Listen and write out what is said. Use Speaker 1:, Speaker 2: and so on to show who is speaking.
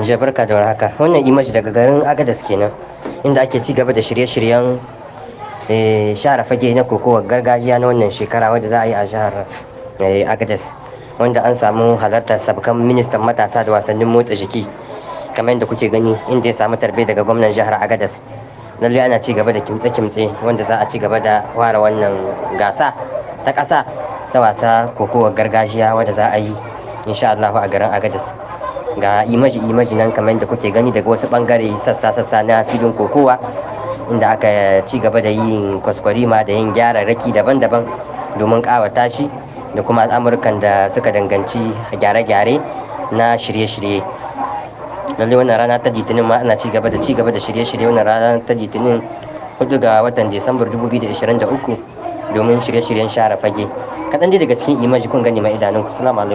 Speaker 1: Nijar, barka da warhaka. Wannan image daga garin Agadez kenan, inda ake ci gaba da shirye-shiryen share fage na kokowar gargajiya na wannan shekara wadda za a yi a jihar Agadez, wanda an samu halartar sabkan ministan matasa da wasannin motsa jiki, kamar yadda kuke gani, inda ya samu tarbe daga gwamnan jihar Agadez. Lallai ana ci gaba da kimtse-kimtse wanda za a ci gaba da fara wannan gasa ta ƙasa ta wasa kokowar gargajiya wadda za a yi insha Allah a garin Agadez. Ga imaji imaji nan kamar yadda kuke gani daga wasu bangare sassa-sassa na filin kokowa, inda aka ci gaba da yin kwaskwarima da yin gyararraki daban-daban domin ƙawata shi da kuma al'amurkan da suka danganci gyare-gyare na shirye-shirye. Lallai wannan rana ta Litinin ma ana ci gaba da shirye-shirye, wannan rana ta Litinin 4 ga watan Disambar 2023, domin shirye-shiryen share fage. Kaɗan dai daga cikin image kun gani ma idanunku. Salamu alaikum.